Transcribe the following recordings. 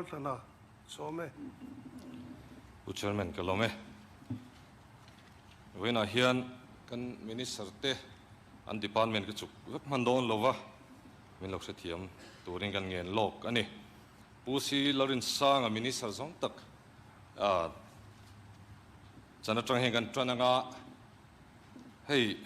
Lalthlana sawm e. Pu Chairman ka lawm e. Vawiinah hian kan Minister te an department ka chuk vek hman dawn lo va, min lo hrethiam turin kan ngen lawk a ni. Pu Si Lalrinsanga Minister zawng tak chan atang hian kan tan anga hei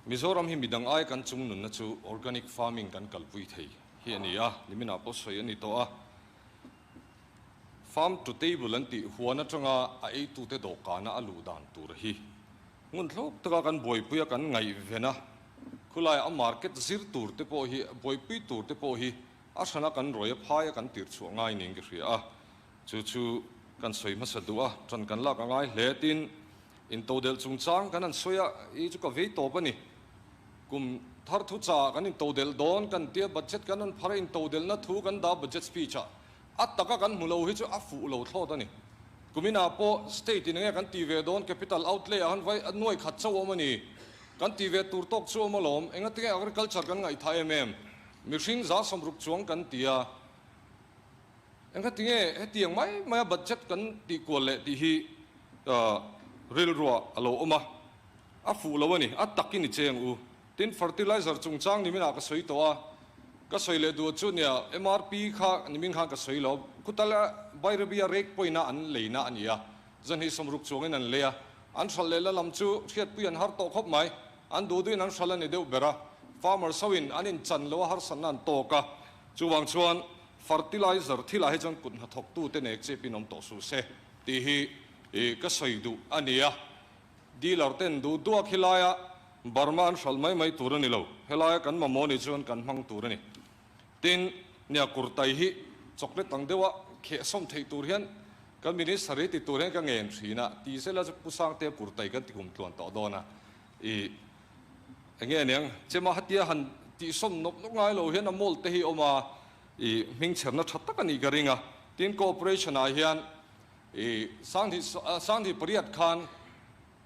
Mizoram hi midang ai kan chung nunna chu organic farming kan kalpui thei hi a ni a, niminah pawh sawi a ni tawh a. Farm to table an tih huan atanga a eitute dawhkana a luh dan tur hi ngun thlawk taka kan buaipui a, kan ngaihven a, khulaiah a market zir tur te pawh hi, buaipui tur te pawh hi a hrana kan rawih a phai a kan tirh chhuah ngai niin ka hria a, chu chu kan sawi hmasa duh a, ṭan kan lak a ngai hle tin intodelh chungchang kan han sawi a, i chu ka vei tawp a ni. Kum thar thu cha kan intodelh dawn kan tia budget kan rawn phar a, intodelhna thu kan dah budget speech ah a taka kan hmu lo hi chu a fuh lo thlawt a ni. Kuminah pawh state in enge kan ti ve dawn capital outlay ah khan vai nuai khat chauh awm a ni. Kan ti ve tur tawk chu awm alawm, engatinge agriculture kan ngaihthah em em? Mihring 160 chuang kan ti a, engatinge hetiang mai maia budget kan tih kual leh tih hi rilruah a lo awm a, a fuh lo a ni, a takin i cheng u. Tin, fertilizer chungchang niminah ka sawi tawh a, ka sawi leh duh chu nia MRP kha nimin khan ka sawi lo, khutala Bairabia rate point-a an leina a ni a, 260 chuangin an lei a, an hralh leh la lam chu hriatpui an har tawh khawp mai. An duh duhin an hralh a ni deuh ber a, farmers ho in an inchan lo a harsatna an tawk a, chuvang chuan fertilizer thilah hi chuan kut hnathawk tute nek chep in awm tawh suh se tih hi ka sawi duh a ni a. Dealer ten duh duak hilaia Burma an hralh mai mai tur a ni lo, helaia kan mamawh nih chuan kan hmang tur a ni. Tin, nia kurtai hi chocolate ang deuha kheh sawm theih tur hian kan minister hi ti tur hian ka ngen thin a, ti zela chu Pu Sangtea kurtai kan ti kum tluan tawh dawn a. I enge aniang chema hatia han tih sawm nawk nawk ngai lo hian a mold te hi awm a, i hming chherna tha tak a nih ka ring a. Tin, cooperation ah hian i Sanghi Sanghi pariat khan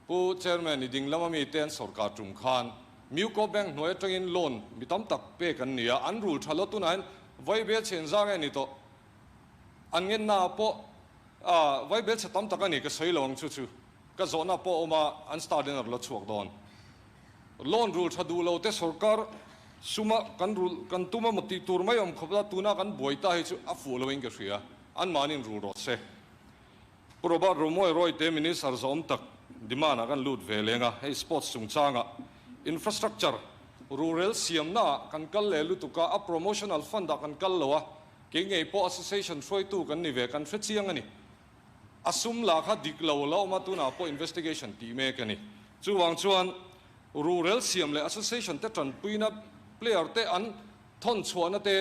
Pu Chairman i ding lama mite an sawrkar tum khan Muco Bank hnuai atangin loan mi tam tak pek an ni a, an rul tha lo tunah hian Vaibel chhen zang e ni tawh. An ngenna ah pawh Vaibel chhe tam tak a ni ka sawi lo ang chu chu ka zawhna pawh a awm a, an star dinner la chhuak dawn. Loan rul tha duh lo te sawrkar suma kan rul kan tum emaw tih tur mai awm khawp la tuna kan buai ta hi chu a fuh lo in ka hria, anmahniin rul rawh se. Pu Robert Rumawi Rawite Minister zawm tak demand ah kan lut ve leng a, hei sports chungchangah infrastructure rural siamna ah kan kal leh lutuk a, a promotional fund ah kan kal lo a, kei ngei pawh association hruaitu kan ni ve kan hre chiang a ni. A sum lah kha dik lo la awm a, tunah pawh investigation tih mek a ni. Chuvang chuan rural siam leh association te tanpuina player te an thawn chhuahna te,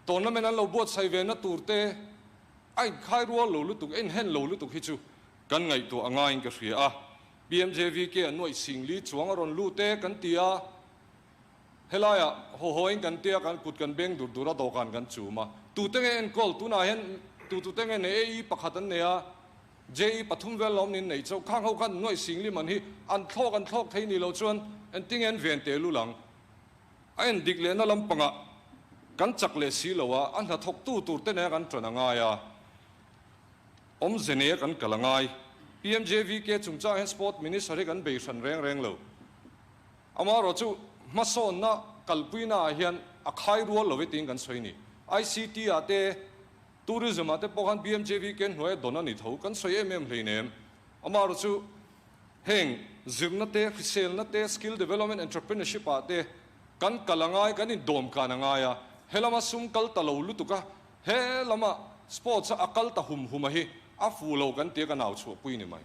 tournament an lo buatsaih ve na tur te, A inkhai rual lo lutuk, a inhen lo lutuk hi chu kan ngaihtuah a ngaiin ka hria a. PMJVK a nuaih singli chuang a rawn lut e kan ti a, helaiah haw haw in kan tia kan kut kan beng dur dur a, dawhkan kan chum a. Tute nge enkawl? Tunah hian tu tute nge nei? AE pakhat an nei a, JE pathum vel lawm niin nei chauh. Khang ho khan nuaih singli man hi an thlawk an thlawk thei ni lo chuan engtinge an ven teh lul ang? A en dik lehna lampangah kan chak leh si lo a, a hnathawktu tur te nena kan ṭan a ngai a, awmze neia kan kal a ngai. PMJVK chungchang hian Sport Minister hi kan bei hran reng reng lo. Amaherawh chu hmasawnna kalpuina ah hian a khai rual lo e tiin kan sawi ni. ICT ah te, Tourism ah te pawh khan PMJVK hnuaia dawn a ni tho, kan sawi em em hleinem. Amaherawh chu Heng zirna te, hriselna te, skill development, entrepreneurship ah te kan kal a ngai, kan indawm kan a ngai a, he lama sum kal ta lo lutuk a, he lama sports a a kal ta hum hum a hi a fu lo kan tia kan au chhuahpui ni mai.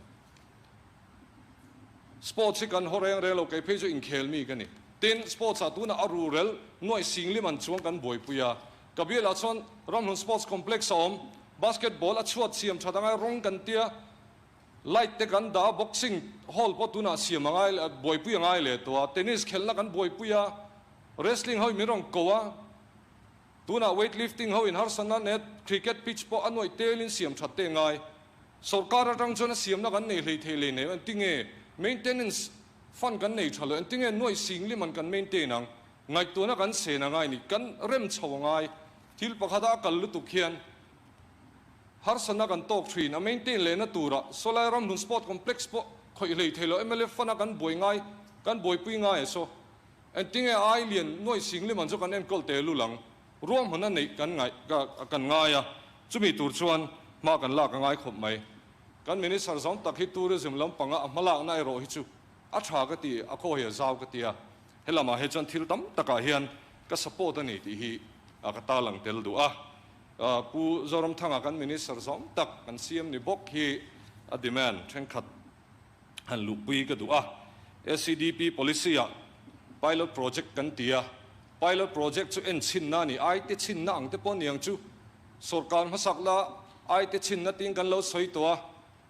Sports hi kan haw reng reng lo, kei phei chu inkhel mi ka ni. Tin, sports ah tunah a rural nuaih singlim an chuang kan buaipui a, ka bialah chuan Ramhlun Sports Complex a awm, basketball a chhuat siam that a ngai rawng kan tia, Light te kan dah a, boxing hall pawh tunah siam a ngai, buaipui a ngai leh tawh a, tennis khelhna kan buaipui a, wrestling ho in min rawn ko a, tunah weight lifting ho in harsatna net, cricket pitch pawh a nuaih telin siam that te a ngai. Sorkar atang chuan a siamna kan nei hlei thei lei nei engtinge maintenance fund kan nei tha lo, engtinge nuaih singlim an kan maintain ang, ngaihtuahna kan sen a ngai ni, kan rem chho a ngai. Thil pakhata a kal lutuk hian harsatna kan tawk thin. A maintain lehna turah sawlai ramhlun sport complex pawh khawih hlei thei lo mla fund a kan buai ngai kan buaipui ngai a saw. Engtinge ai lian nuaih sing liman chu kan enkawl teh lul ang. Ruahmanna neih kan ngaih kan ngai a, chumi tur chuan hma kan lak a ngai khawp mai. Kan Minister zawng tak hi tourism lampanga a hmalakna erawh hi chu a tha ka ti, a khaw hi a zau ka ti a, helamah hi chuan thil tam takah hian ka support a ni tih hi ka tarlang tel duh a. Pu Zoramthanga kan Minister zawng tak kan CM ni bawk hi a demand thenkhat han luhpui ka duh a. SEDP policy ah pilot project kan ti a, pilot project chu en chhinna a ni, ai te chhinna ang te pawh niang chu sorkar hmasak la ai te chhinna tiin kan lo sawi tawh a,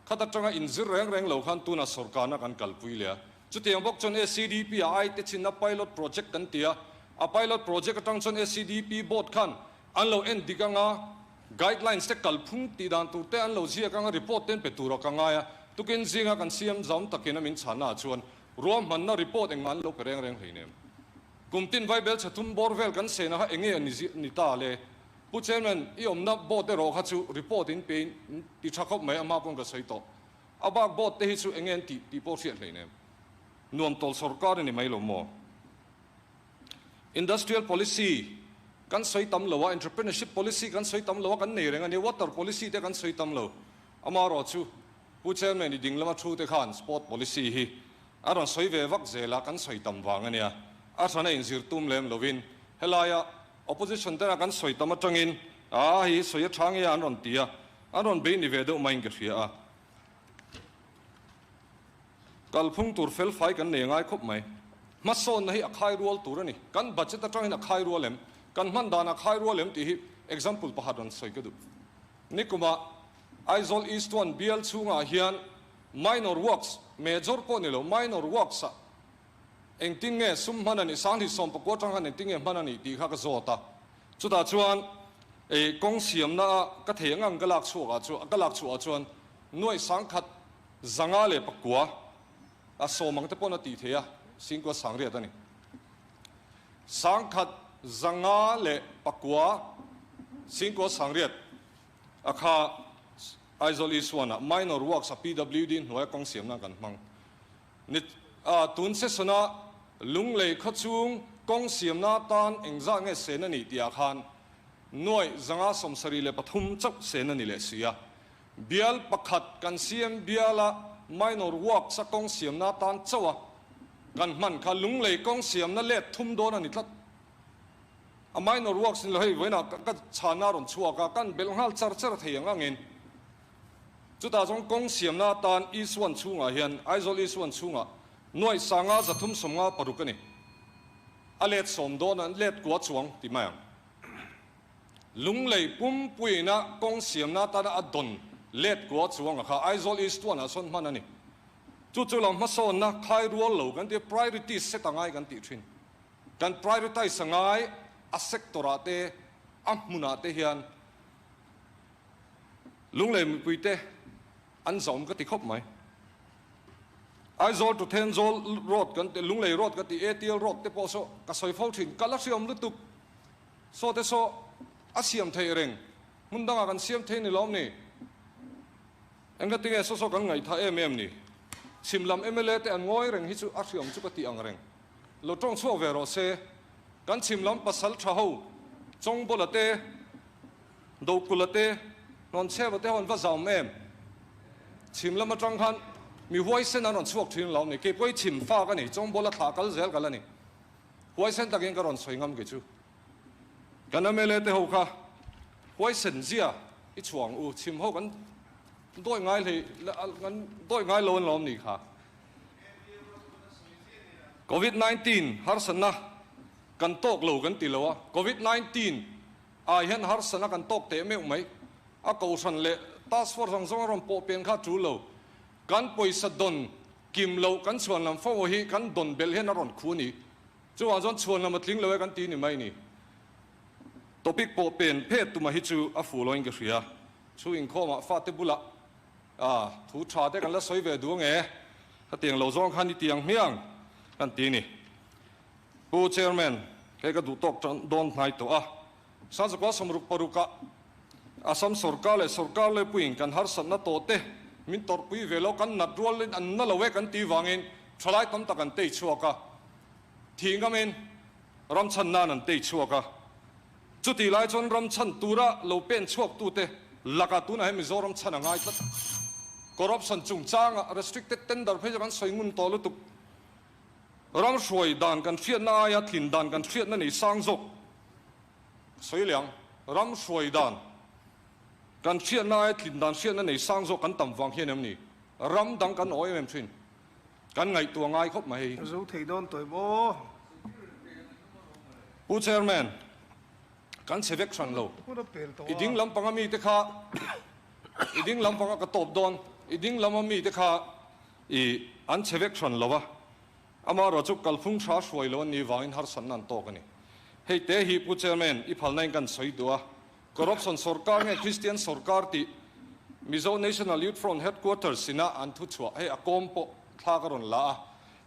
khat atanga inzir reng reng lo khan tunah sorkarna kan kalpui leh a. Chutiang bawk chuan SEDP ah ai te chhinna pilot project kan ti a, a pilot project atang chuan SEDP board khan an lo en dik anga, Guidelines te kalphung tih dan tur te an lo ziak anga report te an pe tur a ka ngai a, tukin zinga kan CM zam takin a min chhanna ah chuan ruahmanna report engmah an lo pe reng reng hleinem. Kum tin Vaibel chhathum bawr vel kan sena kha enge a ni ta le? Pu Chairman, i awmna board erawh kha chu report in pe in ti tha khawp mai a hma pawn ka sawi tawh. A bak board te hi chu enge an tih tih pawh hriat hleinem. Nuam tawl sorkar a ni mai lo maw? Industrial policy kan sawi tam lo a, entrepreneurship policy kan sawi tam lo a, kan nei reng a ni, water policy te kan sawi tam lo. Amaherawh chu Pu Chairman i ding lama thu te khan sport policy hi a rawn sawi ve vak zel a, kan sawi tam vang a nia. A hran a inzir tum lem lovin helaia opposition tena kan sawi tam atangin aa hei hi sawi a tha nge a an rawn ti a, an rawn bei ni ve deuh maiin ka hria a. Kalphung tur felfai kan nei ngai khawp mai. Hmasawnna hi a khai rual tur a ni. Kan budget atangin a khai rual em? Kan hman dan a khai rual em tih hi example pakhat rawn sawi ka duh. Nikumah Aizawl East One bial chhungah hian minor works, major pawh ni lo, minor works ah engtin nge sum hman a nih, Sanghnih 19 atang khan engtin nge hman a nih tih kha ka zawt a. Chutah chuan kawng siamna a ka thei ang ang ka lak chhuak ah chuan ka lak chhuah ah chuan nuaih sangkhat 509 a sawm ang te pawn a tih theih a, singkua sangriat a ni. 1,509 singkua sangriat a kha Aizawl Isuana minor works a PWD hnuaia kawng siamna kan hmang ni. A tun session a Lunglei khawchhung kawng siamna atan engzah nge sen a nih tihah khan nuaih 573 chauh sen a ni leh si a. Bial pakhat kan siam biala minor works a kawng siamna atan chauh a kan hman kha Lunglei kawng siamna let thum dawn a ni tlat. A minor works ni lo hei vawiinah ka chhanna a rawn chhuak a, kan belh nghal char char thei ang angin. Chutah chuan kawng siamna atan East One chhungah hian Aizawl East One chhungah nuaih sanga 356 a ni. A let sawm dawn a, let kua chuang ti mai ang. Lunglei pumpuiina kawng siamna atana a dawn let kua chuang a kha Aizawl East One ah sawn hman a ni. Chu chu lo hmasawnna khai rual lo kan ti a, priorities set a ngai kan tih thin. Kan prioritize a ngai a sector ah te a hmun ah te hian Lunglei mipui te an zawm ka ti khawp mai. Aizawl to Thenzawl road kan ti, Lunglei road ka ti, ATL road te pawh saw ka sawi fo thin, ka la hriam lutuk. Saw te saw a siam theih reng, hmun dangah kan siam thei ni lawm ni? Engati nge saw saw kan ngaihthah em em ni? Chhim lam mla te an ngawi reng hi chu a hriam chu ka tih ang reng. Lo tawng chhuak ve rawh se. Kan chhim lam pasal tha ho, Chawngbawla te, Dokula te, Hnawnchheva te ho an va zam em? Chhim lam atang khan mi huaisen an rawn chhuak thin lo ni. Keipawh hi chhim fa ka ni, Chawngbawla thlah kal zel ka la ni. Huaisen takin ka rawn sawi ngam kei chu. Kan mla te ho kha huaisen zia i chhuang u, chhim ho kan dawi ngai hlei kan dawi ngai lo an lawm ni kha. Covid 19 harsatna kan tawk lo kan ti lo a, Covid 19 ah hian harsatna kan tawk teh meuh mai. A kohhran leh task force ang zawng a rawn pawh pen kha tul lo. Kan pawisa dawn Kim loh kan chhuan lam fo hi kan dawn belh hian a rawn khu a ni. Chuvang chuan chhuan lam a tling lo e kan ti ni mai ni. Topic pawh pen phet tuma hi chu a fuh loin ka hria. Chu inkhawmah fate bulah a thu tha te kan la sawi ve duh ange. Khatiang lo zawng khan i tiang hmiang kan ti ni. Pu Chairman, kei ka duh tawk dawn hnai tawh a. 1966 ah Assam sorkar leh sorkar laipuiin kan harsatna tawh te min tawrhpui ve lo, kan nat rualin an na lo e kan tih vangin thalai tam tak an tei chhuak a, thih ngamin ram chhan nan an tei chhuak a. Chutih lai chuan ram chhan tura lo pen chhuak tute lakah tunah hian Mizoram chhan a ngai tlat. Corruption chungchanga restricted tender phei chu kan sawi ngun tawh lutuk. Ram hruai dan kan hriatna aia tlin dan kan hriatna nei sang zawk. Sawi leh ang, ram hruai dan kan hriatna aia tlin dan hriatna nei sang zawk kan tam vang hian em ni? Ram dang kan aw em em thin. Kan ngaihtuah ngai khawp mai hei. Zo thei dawn tawih maw? Pu Chairman, kan chhe vek hran lo. I ding lampanga mite kha, i ding lampanga ka tawp dawn, i ding lama mite kha i an chhe vek hran lo a. Amaherawh chu kalphung tha hruai lo an nih vangin harsatna an tawk a ni. Hei te hi Pu Chairman, i phalna in kan sawi duh a, Corruption sorkar nge Christian sorkar tih Mizo National Youth Front Headquarters ina an thu chhuah hei a kawm pawh thla ka rawn la a,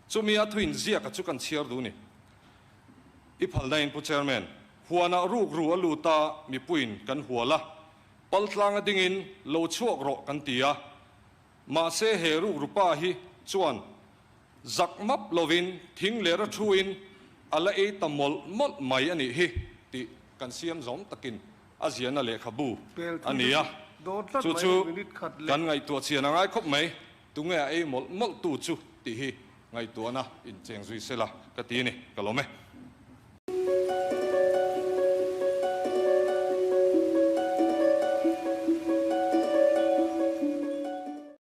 chumi a thuin ziaka chu kan chhiar duh ni. I phalna in Pu Chairman, huanah rukru a lut a, mipuiin kan hual a, paltlang a dingin lo chhuak rawh kan ti a, mahse he rukru pa hi chuan Zak map lovin thing leh ra thuin a la ei ta mawlh mawlh mai a nih hi tih kan siam zawm takin a ziahna lehkhabu a ni a. Chu chu kan ngaihtuah chian a ngai khawp mai, tunge a ei mawlh mawlh tu chu tih hi ngaihtuahna incheng zui sela ka ti a ni. Ka lawm e.